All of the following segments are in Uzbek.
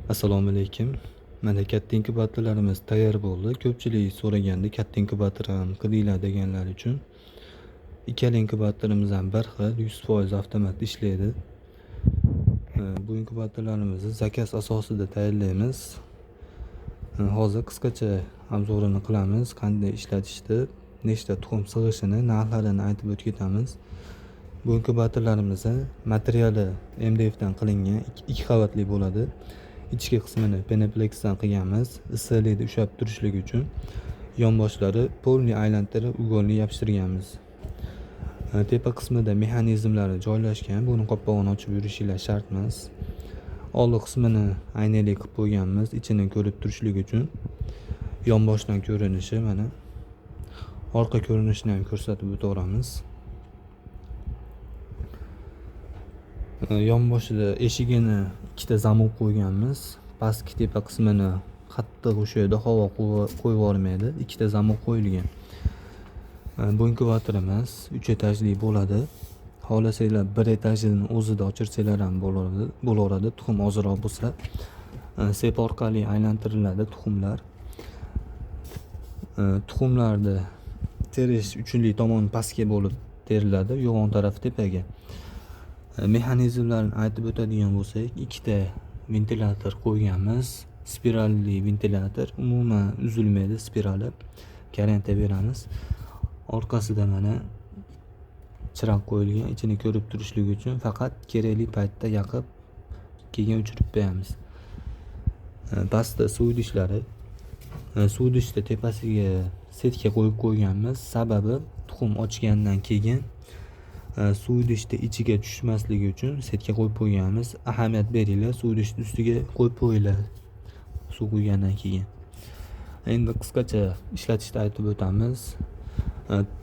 Assalomu alaykum. Mana katta inkubatorlarimiz tayyor bo'ldi. Ko'pchilik so'ragandi, katta inkubator ham qilinglar deganlar uchun. Ikkala inkubatorimiz ham bir xil, 100% avtomat ishlaydi. Bu inkubatorlarimizni zakaz asosida tayyorlaymiz. Hozir qisqacha обзор ini qilamiz, qanday ishlatishni, nechta tuxum sig'ishini, narxlarini aytib o'tib ketamiz. Bu inkubatorlarimizni materiali MDF dan qilingan, ikki qavatli bo'ladi. Ichki qismini penoplexdan qilganmiz, issiqlikni ushlab turishligi uchun. Yonboshlari polni aylantirib, ugolni yopishtirganmiz. Tepa qismida mexanizmlari joylashgan, buni qopqog'ini ochib yurishinglar shart emas. Oldi qismini aynali qilib qo'yganmiz, ichini ko'rib turishligi uchun. Yonboshdan ko'rinishi mana. Orqa ko'rinishini ham ko'rsatib o'taveramiz. Yonboshida eshigini ikkita zamok qo'yganmiz. Pastki tepa qismini qattiq ushlaydi, havo qo'yib yubormaydi. Ikkita zamok qo'yilgan. Bu inkubatorimiz 3 etajli bo'ladi. Xohlasanglar bir etajini o'zida ochirsanglar ham bo'laveradi. Tuxum ozroq bo'lsa, sep orqali aylantiriladi tuxumlar. Tuxumlarni terish uchunli tomon pastga bo'lib teriladi, yo'g'on tarafi tepaga. Mexanizmlarni aytib o'tadigan bo'lsak, ikkita ventilyator qo'yganmiz. Spiralli ventilyator, umuman uzilmaydi spirali. Garantiya beramiz. Orqasida mana chiroq qo'yilgan, ichini ko'rib turishlik uchun faqat kerakli paytda yoqib, keyin o'chirib qo'yamiz. Pastda suv idishlari. Suv idishda tepasiga setka qo'yib qo'yganmiz. Sababi tuxum ochgandan keyin suv idishda ichiga tushmasligi uchun setka qo'yib qo'yganmiz. Ahamiyat beringlar, suv idishni ustiga qo'yib qo'yinglar suv quygandan keyin. Endi qisqacha ishlatishni aytib o'tamiz.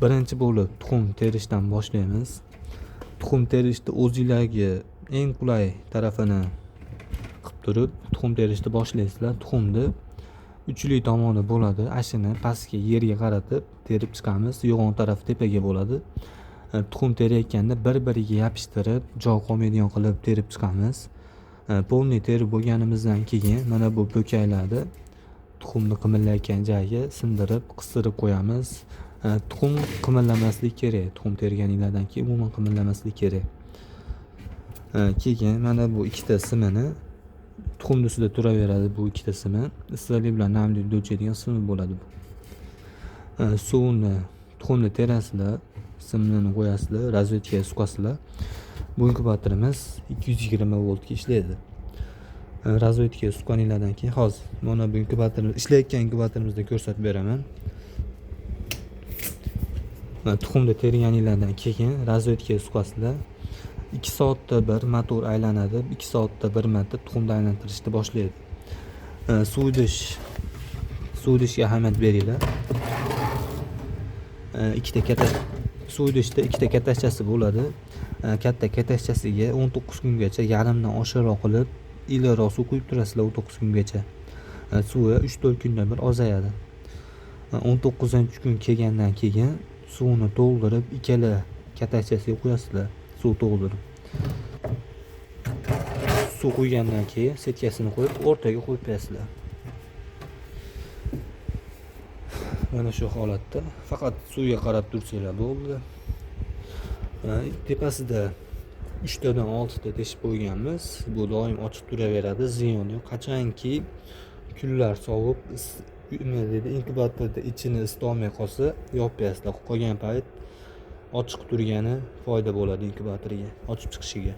Birinchi bo'lib tuxum terishdan boshlaymiz. Tuxum terishni o'zingizlarga eng qulay tarafini qilib turib, tuxum terishni boshlaysizlar. Tuxumni uchli tomoni bo'ladi, ashini pastga yerga qaratib terib chiqamiz. Yo'g'on tarafi tepaga bo'ladi. Tuxum terayotganda bir-biriga yopishtirib, joy qolmaydigan qilib terib chiqamiz. Polni terib bo'lganimizdan keyin mana bu po'kaylarni tuxumni qimillayotgan joyiga sindirib, qistirib qo'yamiz. Tuxum qimillamaslik kerak. Tuxum terganinglardan keyin umuman qimillamaslik kerak. Keyin mana bu ikkita simini tuxumni ustida turaveradi bu ikkita simi. Issiqlik bilan namlikni o'lchaydigan simi bo'ladi bu. Suvni tuxumni terasizlar, simini qo'yasizlar, razvedkaga suqasizlar. Bu inkubatorimiz 220 voltga ishlaydi. Razvedkaga suqqaninglardan keyin hozir mana bu inkubatorimiz ishlayotgan inkubatorimizda ko'rsatib beraman. Mana tuxumni terganinglardan keyin razvedkaga suqasizlar. 2 soatda bir motor aylanadi, 2 soatda bir marta tuxumni aylantirishni boshlaydi. Suv idishga ahamiyat beringlar. Ikkita katta suv idishda ikkita kattachasi bo'ladi. Katta kattachasiga 19 kungacha yarimdan oshiqroq qilib iliqroq suv quyib turasizlar 19 kungacha. Suvi 3-4 kunda bir ozayadi. 19-kun kelgandan keyin suvni to'ldirib ikkala kattachasiga qo'yasizlar, suv to'ldirib. Suv quygandan keyin setkasini qo'yib o'rtaga qo'yib qo'yasizlar. Mana shu holatda faqat suvga qarab tursanglar bo'ldi. Tepasida 3 tadan 6 ta teshib qo'yganmiz. Bu doim ochiq turaveradi, ziyon yo'q. Qachonki kunlar sovib, nima deydi, inkubatorda ichini isitolmay qolsa, yopib qo'yasizlar. Qolgan payt ochiq turgani foyda bo'ladi inkubatorga, ochib chiqishiga.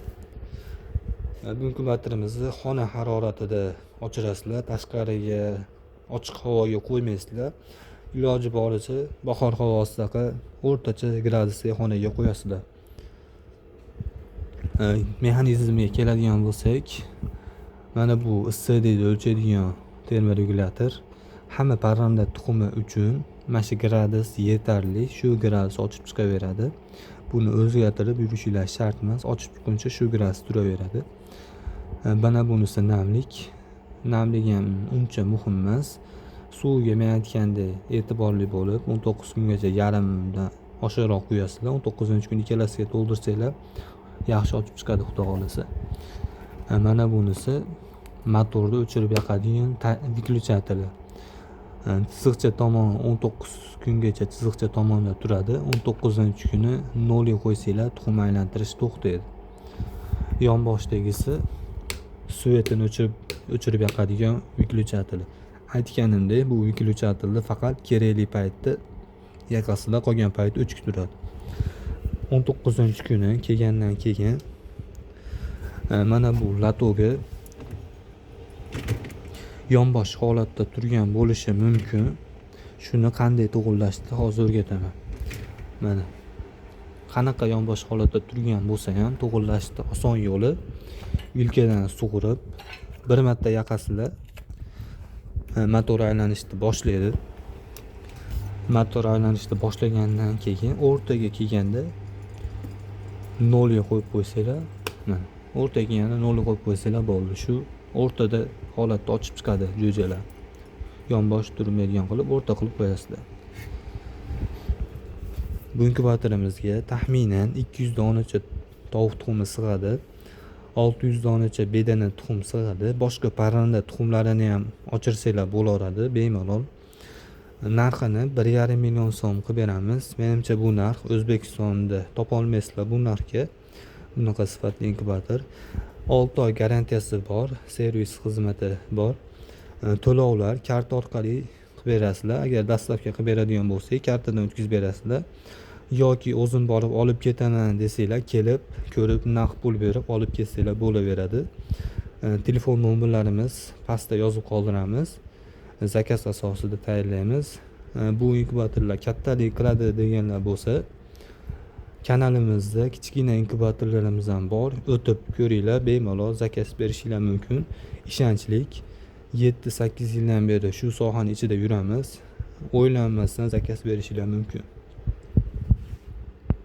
Bu inkubatorimizni xona haroratida ochirasizlar, tashqariga ochiq havoga qo'ymaysizlar. Iloji boricha bahor havosidaqa o'rtacha gradusga xonaga qo'yasizlar. Mexanizmga keladigan bo'lsak, mana bu issiqlikni o'lchaydigan termoregulyator hamma parranda tuxumi uchun mana shu gradus yetarli, shu gradus ochib chiqaveradi. Buni o'zgartirib yurishinglar shart emas, ochib chiqquncha shu gradus turaveradi. Mana bunisi namlik. Namlik ham uncha muhim emas. Suvga men aytgandek e'tiborli bo'lib, 19 kungacha yarimdan oshiqroq quyasizlar. 19-kun ikkalasiga to'ldirsanglar yaxshi ochib chiqadi, Xudo xohlasa. Mana bunisi Motorni o'chirib yoqadigan выключатель. Chiziqcha tomon 19 kungacha chiziqcha tomonda turadi. 19-kuni nolga qo'ysanglar, tuxum aylantirish to'xtaydi. Yonboshdagisi свет ini o'chirib yoqadigan выключатель. Aytganimdek, bu выключатель ni faqat kerakli paytda yoqasida, qolgan payt o'chib turadi. 19-kuni kelgandan keyin mana bu лоток i yonbosh holatda turgan bo'lishi mumkin. Shuni qanday to'g'irlashni hozir o'rgataman. Mana qanaqa yonbosh holatda turgan bo'lsa ham to'g'irlashni oson yo'li vilkadan sug'urib bir marta yoqasida motor aylanishni boshlaydi. Motor aylanishni boshlagandan keyin o'rtaga kelganda nolga qo'yib qo'ysanglar, mana o'rtaga kelganda nolga qo'yib qo'ysanglar bo'ldi. Shu o'rtada holatda ochib chiqadi jo'jalar. Yonbosh turmaydigan qilib o'rta qilib qo'yasizlar. Bu inkubatorimizga taxminan 200 donacha tovuq tuxumi sig'adi. 600 donacha bedana tuxum sig'adi. Boshqa parranda tuxumlarini ham ochirsanglar bo'laveradi bemalol. Narxini 1,5 million so'm qilib beramiz. Menimcha bu narx O'zbekistonda topa olmaysizlar bu narxga. Bunaqa sifatli inkubator. 6 oy garantiyasi bor, servis xizmati bor. To'lovlar karta orqali qilib berasizlar. Agar dastlabki qilib beradigan bo'lsak, kartadan o'tkazib berasizlar. Yoki o'zim borib olib ketaman desanglar, kelib ko'rib naqd pul berib olib ketsanglar bo'laveradi. Telefon nomerlarimiz pastda yozib qoldiramiz. Заказ asosida tayyorlaymiz. Bu inkubatorlar kattalik qiladi deganlar bo'lsa, kanalimizda kichkina inkubatorlarimiz ham bor. O'tib ko'ringlar, bemalol заказ berishinglar mumkin. Ishonchlik. 7-8 yildan beri shu sohani ichida yuramiz. O'ylanmasdan заказ berishinglar mumkin.